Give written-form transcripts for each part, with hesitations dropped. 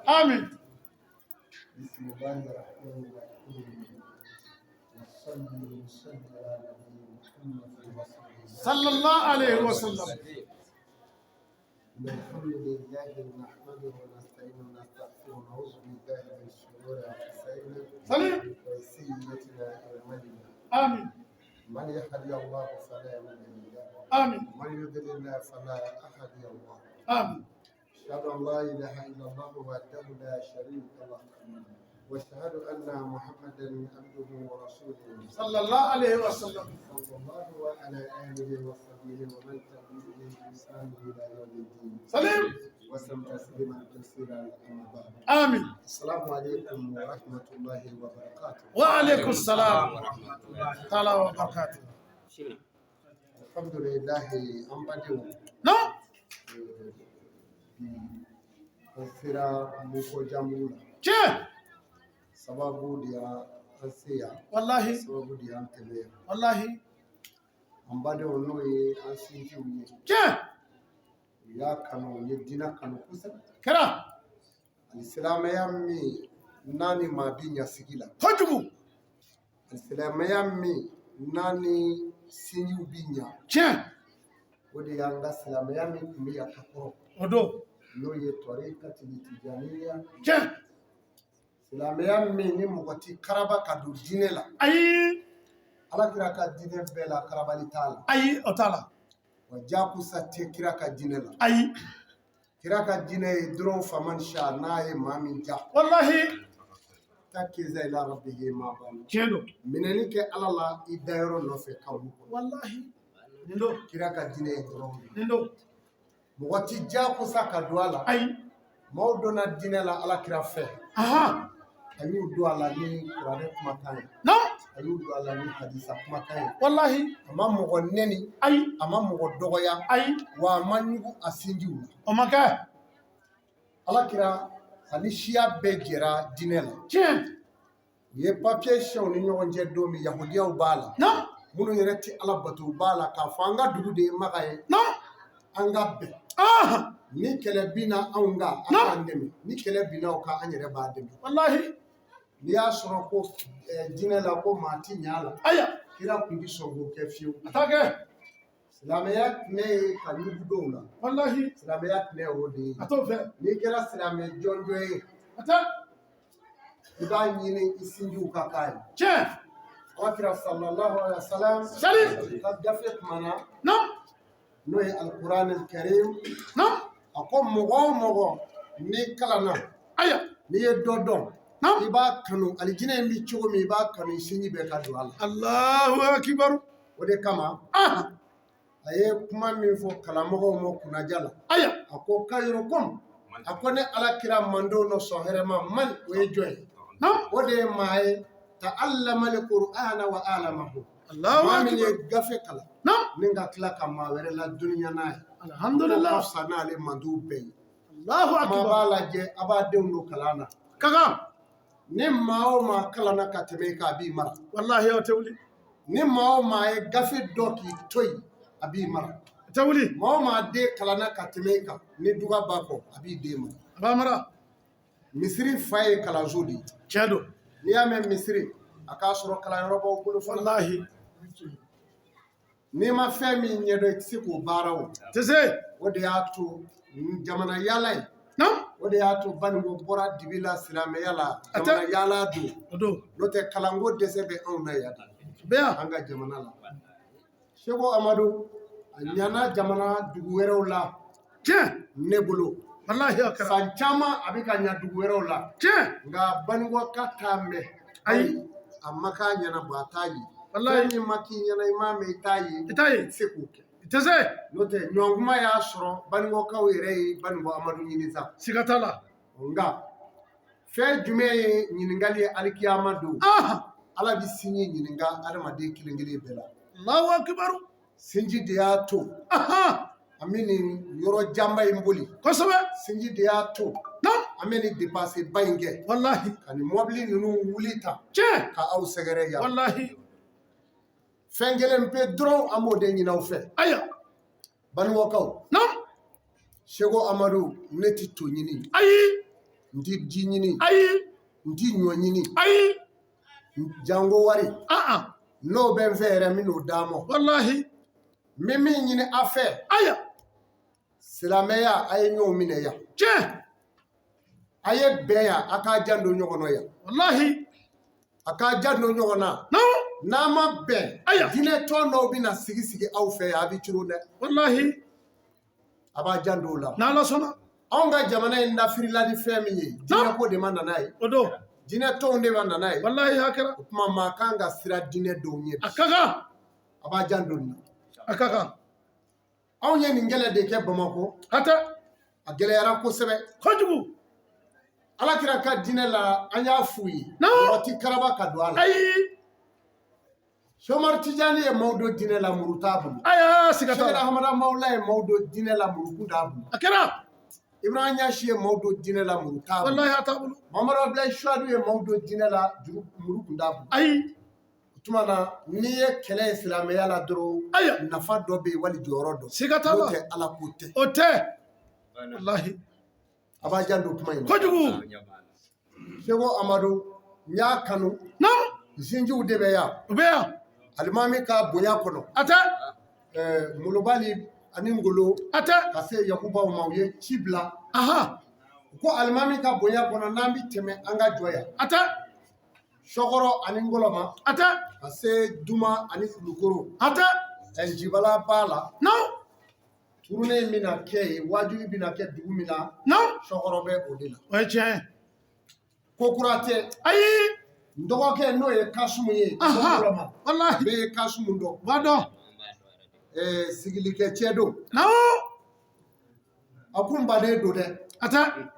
Amin. Sallallahu alaihi wasallam. الحمد لله نحمده ونستعينه ونستغفره ونعوذ بالله من شرور انفسنا Salim. وسيئاتنا اعمالنا Amin. من يهدي الله فلا مضل له Amin. ومن يضلل الله فلا هادي له Amin. اشهد ان لا اله الا الله وحده لا شريك له واشهد ان محمدا عبده ورسوله Sallallahu alaihi wasallam. صلى الله على اله وصحبه ومن تبعه بإحسان الى يوم الدين Salim. وسلم تسليما كثيرا اما بعد. Amin. السلام عليكم ورحمة الله وبركاته. Wa alaikum salam taala wa barakatuh. الحمد لله an badenw. Non. Bi an sera Mukojamu la. Tiɲɛ. Sababu de y'an se yan. Wallahi. Sababu de y'an tɛmɛ yan. Wallahi. An badenw n'o ye an sinjiw ye. Tiɲɛ. U y'a kanu, u ye diinɛ kanu kosɛbɛ. Kɛra. Ani silamɛya min n'a ni maa bi ɲa sigi la. Kojugu. Ani silamɛya min n'a ni sinjiw bi ɲa. Tiɲɛ. O de y'an ka silamɛya min tun bɛ yan ka kɔrɔ. O don. N'o ye tɔrikati tijaniya. Tiɲɛ. Silamɛya min ni mɔgɔ ti karaba ka don diinɛ la. Ayi. Ala kira ka diinɛ bɛɛ la karabali t'a la. Ayi, o t'a la. Wa jakusa tɛ kira ka diinɛ la. Ayi. Kira ka diinɛ ye dɔrɔn faman sha n'a ye maa min ja. Wallahi. Ta keza ila rabbihi ma ban. Tiɲɛ don. Minɛli kɛ Ala la i dayɔrɔ nɔfɛ ka wuli kɔnɔ. Wallahi. Nin don. Kira ka diinɛ ye dɔrɔn. Nin don. Mɔgɔ ti jakusa ka don a la. Ayi. Maaw donna diinɛ la Ala kira fɛ. Aha. A y'u don a la ni kuranɛ kumakan ye. Non. A y'u don a la ni hadisa kumakan ye. Wallahi. A ma mɔgɔ nɛni. Ayi. A ma mɔgɔ dɔgɔya. Ayi. Wa a ma ɲugu a sinjiw la. O ma kɛ. Ala kira ani siya bɛɛ jɛra diinɛ la. Tiɲɛ. U ye papiye siyɛn u ni ɲɔgɔn cɛ don min yahudiyaw b'a la. Non. Minnu yɛrɛ tɛ Ala bato u b'a la k'a fɔ an ka dugu de ye Maka ye. Non. An ka bɛn. Ah. Ni kɛlɛ binna anw kan an k'an dɛmɛ. Ni kɛlɛ binna aw kan an yɛrɛ b'a dɛmɛ. Wallahi. N'i y'a sɔrɔ ko diinɛ la ko maa ti ɲɛ a la. Aya. Kira tun ti sɔn k'o kɛ fiyewu. A t'a kɛ. Silamɛya tɛnɛ ye ka ɲugu dɔw la. Wallahi. Silamɛya tɛnɛ o de ye. A t'o fɛ. N'i kɛra silamɛ jɔnjɔn ye. A tɛ. I b'a ɲini i sinjiw ka k'a ye. Tiɲɛ. Ala kira sallallahu alaihi wa sallam. Sali. Ka gafe kumana. Non. N'o ye alikuranɛ karim. Non. A ko mɔgɔ o mɔgɔ n'i kalanna. Aya. N'i ye dɔ dɔn. Non. I b'a kanu alijinɛ in bɛ cogo min i b'a kanu i sinji bɛɛ ka don a la. Allahu akbar. O de kama. Ah. A ye kuma min fɔ kalamɔgɔw ma kunnaja la. Aya. A ko kayirukum. A ko ne ala kira mandenw nɔ sɔn hɛrɛ ma man o ye jɔn ye. Non. O de ye maa ye ta'allama al-Qur'ana wa 'allamahu. Allahu Maa min ye akbar. gafe kalan. Non. Ni ka tila ka maa wɛrɛ ladɔnniya n'a ye. Alhamdulillah. O ka fisa n'ale mandenw bɛɛ ye. Allahu Maa akbar. b'a lajɛ a b'a denw don kalan na. Kakan. Ni maa o maa kalanna ka tɛmɛ i kan a b'i mara. Wallahi o tɛ wuli. Ni maa o maa ye gafe dɔ k'i to yen a b'i mara. A tɛ wuli. Maa o maa den kalanna ka tɛmɛ i kan ni duga b'a kɔ a b'i den mara. A b'a mara. Misiri fa ye kalanso de ye. Tiɲɛ don. N'i y'a mɛn misiri a k'a sɔrɔ kalanyɔrɔ b'aw bolo fɔlɔ. Wallahi. N'i ma fɛn min ɲɛdɔn i tɛ se k'o baara o. Tɛ se. O de y'a to jamana yaala in. Non. O de y'a to Baninko bɔra dibi la silamɛya la A tɛ. jamana yaala don. O don. N'o tɛ kalanko dɛsɛ bɛ anw na yan. Bɛ yan. An ka jamana la. Seko Amadu a ɲana jamana dugu wɛrɛw la. Tiɲɛ. Ne bolo. Wallahi a kɛra. San caman a bɛ ka ɲa dugu wɛrɛw la. Tiɲɛ. Nka Baninko ka t'a mɛn. Ayi. A ma k'a ɲɛna bɔ a t'a ye. Wallahi. Fɛn min ma k'i ɲɛna i m'a mɛn i t'a ye. I t'a ye. I tɛ se k'o kɛ. I tɛ se. N'o tɛ ɲɔgɔnkuma y'a sɔrɔ Baninkokaw yɛrɛ ye Baninko Amadu ɲini sa. Siga t'a la. Nka fɛn jumɛn ye ɲininkali ye alikiyama don. Ah. Ala bɛ sinji ɲininka adamaden kelen kelen bɛɛ la. Allahu akbar. Sinji de y'a to. Aha. An bɛ nin yɔrɔ janba in boli. Kosɛbɛ. Sinji de y'a to an bɛ nin dépense ba in kɛ. Walahi. Ka nin mɔbili ninnu wuli ta. Tiɲɛ. Ka aw sɛgɛrɛ yan. Walahi. Fɛn kelen pe dɔrɔn an b'o de ɲini aw fɛ. Aya. Banikɔkaw. Seko Amadu, ne ti to ɲini. Ayi. N ti ji ɲini. Ayi. N ti ɲɔ ɲini. Ayi. Jango wari. An. N'o bɛ n fɛ yɛrɛ, n bɛn'o d'a ma. Walahi. N bɛ min ɲini a fɛ. Aya. Silamɛya, a ye ɲɔgɔn minɛ yan. Tiɲɛ. A ye bɛn yan, a k'a janto ɲɔgɔn na yan. Walahi. A k'a janto ɲɔgɔn na. N'a ma bɛn. Aya. Diinɛ tɔn dɔw bɛna sigi sigi aw fɛ yan, a bɛ curu dɛ. Walahi. A b'a janto o la. N'Ala sɔnna. Anw ka jamana in lafirila ni fɛn min ye, diinɛ ko de ma nana ye. O don. Diinɛ tɔnw de ma nana ye. Walahi, a kɛra. O tuma maa kan ka siran diinɛ dɔw ɲɛ. A ka kan. A b'a janto nin na. A ka kan. Anw ye nin kɛlɛ de kɛ Bamakɔ. Hatɛ. A gɛlɛyara kosɛbɛ. Kojugu. Alakira ka diinɛ la, an y'a f'u ye. Mɔgɔ ti karaba ka don a la. Ayi. Somari Tijani ye maaw don diinɛ la, muru t'a bolo. Aya, siga t'a Sɛki la. Ahamada Mawula ye maaw don diinɛ la, muru kun t'a bolo. A kɛra. Ibrahima Ɲasi ye maaw don diinɛ la, muru t'a bolo. Walahi, a t'a bolo. Mamadu Abulayi Suwadu ye maaw don diinɛ la, juru muru kun t'a bolo. Ayi. O tuma na, n'i ye kɛlɛ ye silamɛya la dɔrɔn, Aya. nafa dɔ bɛ yen wali jɔyɔrɔ dɔ. Siga t'a N'o la. tɛ, Ala ko tɛ. O tɛ. Walahi. A b'a janto kuma in na. Kojugu. Seko Amadu, n y'a kanu. N sinjiw de bɛ yan. U bɛ yan. Alimami ka bonya kɔnɔ. A tɛ. Molobali ani Ngolo. A tɛ. Ka se Yakubaw ma, u ye ci bila. Aha. U ko alimami ka bonya kɔnɔ, n'an bɛ tɛmɛ an ka jɔ yan. A tɛ. Sɔkɔrɔ ani Ngɔlɔma. A tɛ. Ka se Duma ani Kulukoro. A tɛ. Jibala b'a la. Tournée in bɛna kɛ yen, waajuli bɛna kɛ dugu min na. Sɔkɔrɔ bɛ o de la. O ye tiɲɛ ye. Ko kura tɛ. Ayi. N dɔgɔkɛ n'o ye Kasumu ye. Aha. Ngɔlɔma. Walahi. Bɛɛ ye Kasumu dɔn. U b'a dɔn. Sigilikɛ cɛ don. A kun baden don dɛ. A tɛ.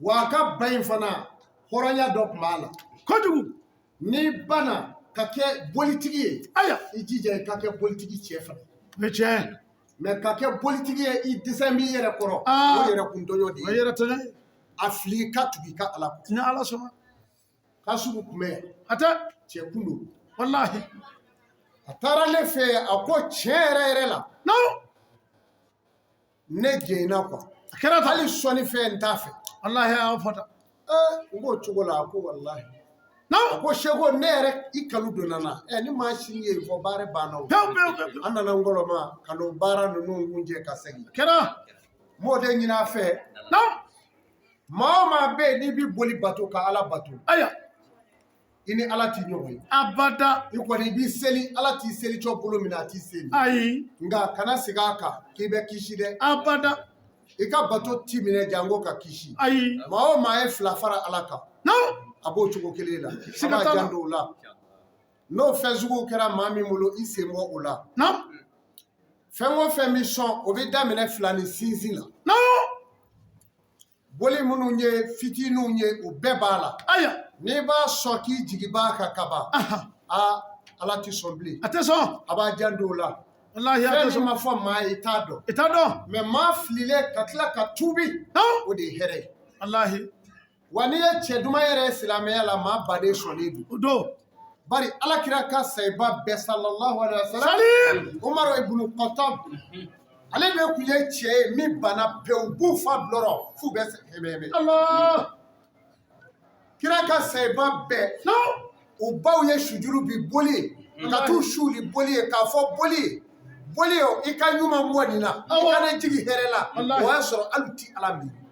Wa a ka ba in fana, hɔrɔnya dɔ tun b'a la. Kojugu. N'i banna ka kɛ bolitigi ye. Aya. I jija i ka kɛ bolitigi cɛ fana. O ye tiɲɛ ye. Mais ka kɛ bolitigi ye, i dɛsɛ b'i yɛrɛ kɔrɔ. Aa. O yɛrɛ kun tɔɲɔ de O ye. yɛrɛ tɔɲɔ ye. A fili ka tugu i ka Ala kɔ. Ni Ala sɔnna. Kasumu tun bɛ yan. A tɛ. Cɛ kun don. Walahi. A taara ne fɛ yen, a ko tiɲɛ yɛrɛ yɛrɛ la. Ne jɛnna quoi. A kɛra tan. Hali sɔnni fɛn n t'a fɛ. Walahi, a y'o fɔ tan. N b'o cogo la, a ko walahi. A ko Seko, ne yɛrɛ i kanu donna n na. Ni maa si ye fɔ baara banna o. Pewu pewu pewu. An nana Ngɔlɔma ka n'o baara ninnu kunjɛ ka segin. A kɛra. N b'o de ɲini a fɛ. Maa o maa bɛ yen n'i bɛ boli bato ka Ala bato. Aya. I ni Ala t'i ɲɔgɔn ye. Abada. I kɔni i b'i seli, Ala t'i seli cɔ bolo min na, a t'i seli. Ayi. Nka kana segin a kan k'i bɛ kisi dɛ. Abada. I ka bato t'i minɛ jango ka kisi. Ayi. Maa o maa ye fila fara Ala kan. A b'o cogo kelen la. Siga A b'a t'a la. janto o la. N'o fɛn suguw kɛra maa min bolo, i sen bɔ o la. Fɛn o fɛn bɛ sɔn, o bɛ daminɛ fila ni sinsin la. Boli minnu ye fitininw ye, o bɛɛ b'a la. Aya. N'i b'a sɔn k'i jigi b'a kan kaban. Aa, Ala tɛ sɔn bilen. A tɛ sɔn. A b'a janto o la. Walahi, a tɛ Fɛn min sɔn. ma fɔ maa ye, i t'a dɔn. I t'a dɔn. Mais maa fililen ka tila ka tuubi. O de ye hɛrɛ ye. Walahi. Wa n'i ye cɛ duman yɛrɛ ye silamɛya la, maa baden sɔnnen don. O don. Bari Alakira ka sayiba bɛɛ sallallahu alaihi wa sallam. Salim. Umaru ibn Khattab. Ale de tun ye cɛ ye min banna pewu, b'u fa bilɔrɔ f'u bɛ hɛmɛ. Allah. Kira ka sayiba bɛɛ. U baw ye sujuru bi boli ye, ka t'u su ni boli ye, k'a fɔ boli ye. Boli ye, i ka ɲuman bɔ nin na, i ka ne jigin hɛrɛ la. O y'a sɔrɔ hali u ti Ala miiri.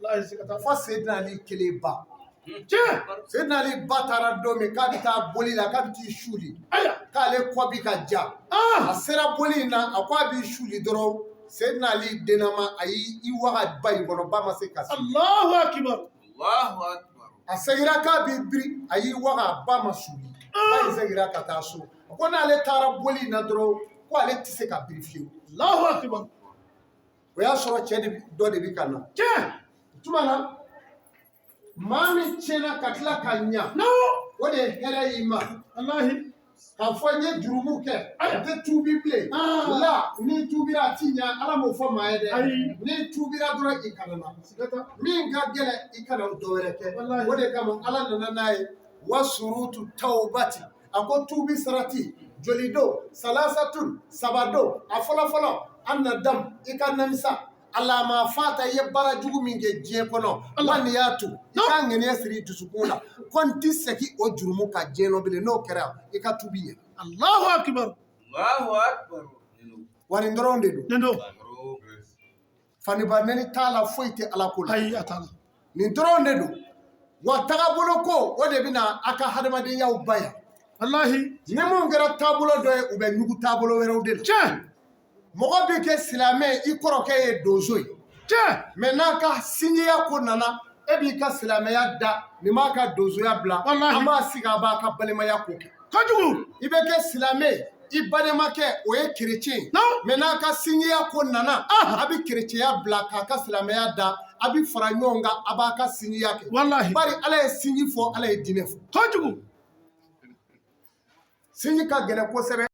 Walahi, siga t'a la. Fɔ Seydina Ali kelen ba. Tiɲɛ. Seydina Ali ba taara don min k'a bɛ taa boli la, k'a bɛ t'i suli. Aya. K'ale kɔ bi ka ja. A sera boli in na, a ko a b'i suli dɔrɔn. Seydina Ali dennama, a y'i waga ba in kɔnɔ, ba ma se ka se. Allahu akbar. Allahu akbar. A seginna k'a b'i biri, a y'i waga, ba ma suli. Ba in seginna ka taa so. A ko n'ale taara boli in na dɔrɔn, ko ale tɛ se ka biri fiyewu. Allahu akbar. O y'a sɔrɔ cɛ dɔ de bɛ ka na. Tiɲɛ. O tuma na, maa min tiɲɛna ka tila ka ɲa. O de ye hɛrɛ y'i ma. Walahi. K'a fɔ n ye jurumu kɛ, n tɛ tuubi bilen. Ah. La, n'i tuubira, a ti ɲa. Ala m'o fɔ maa ye dɛ. Ayi. N'i tuubira dɔrɔn, i kana na. Siga t'a. Min ka gɛlɛn, i kana dɔ wɛrɛ kɛ. Walahi. O de kama Ala nana n'a ye wa surutu tawbati. A ko tuubi sarati joli don? Salasatun, saba don. A fɔlɔ fɔlɔ, an na dam, i ka namisa alama fata, i ye baara jugu min kɛ diɲɛ kɔnɔ, wa nin y'a to i ka ŋaniya siri i dusukun la ko n ti segin o jurumu kan diɲɛ nɔ bilen. N'o kɛra, i ka tuubi ɲɛ. Allahu akbar. Allahu akbar. Wa nin dɔrɔn de don. Nin don. Faniba nɛni t'a la, foyi tɛ Ala ko la. Ayi, a t'a la. Nin dɔrɔn de don. Wa tagabolo ko, o de bɛna a ka hadamadenyaw ba yan. Wallahi. Ni mun kɛra taabolo dɔ ye, u bɛ ɲugu taabolo wɛrɛw de la. Tiɲɛ. Mɔgɔ bɛ kɛ silamɛ, i kɔrɔkɛ ye donso ye. Tiɲɛ. Mɛ n'a ka sinjiya ko nana, e b'i ka silamɛya da nin b'a ka donsoya bila. Walahi. An b'a sigi, a b'a ka balimaya ko kɛ. Kojugu. I bɛ kɛ silamɛ ye, i balimakɛ o ye kerecɛn ye. Non. Mɛ n'a ka sinjiya ko nana, Ah. a bɛ kerecɛnya bila k'a ka silamɛya da, a bɛ fara ɲɔgɔn kan, a b'a ka sinjiya kɛ. Wallahi. Bari Ala ye sinji fɔ, Ala ye diinɛ fɔ. Kojugu. Sinji ka gɛlɛn kosɛbɛ.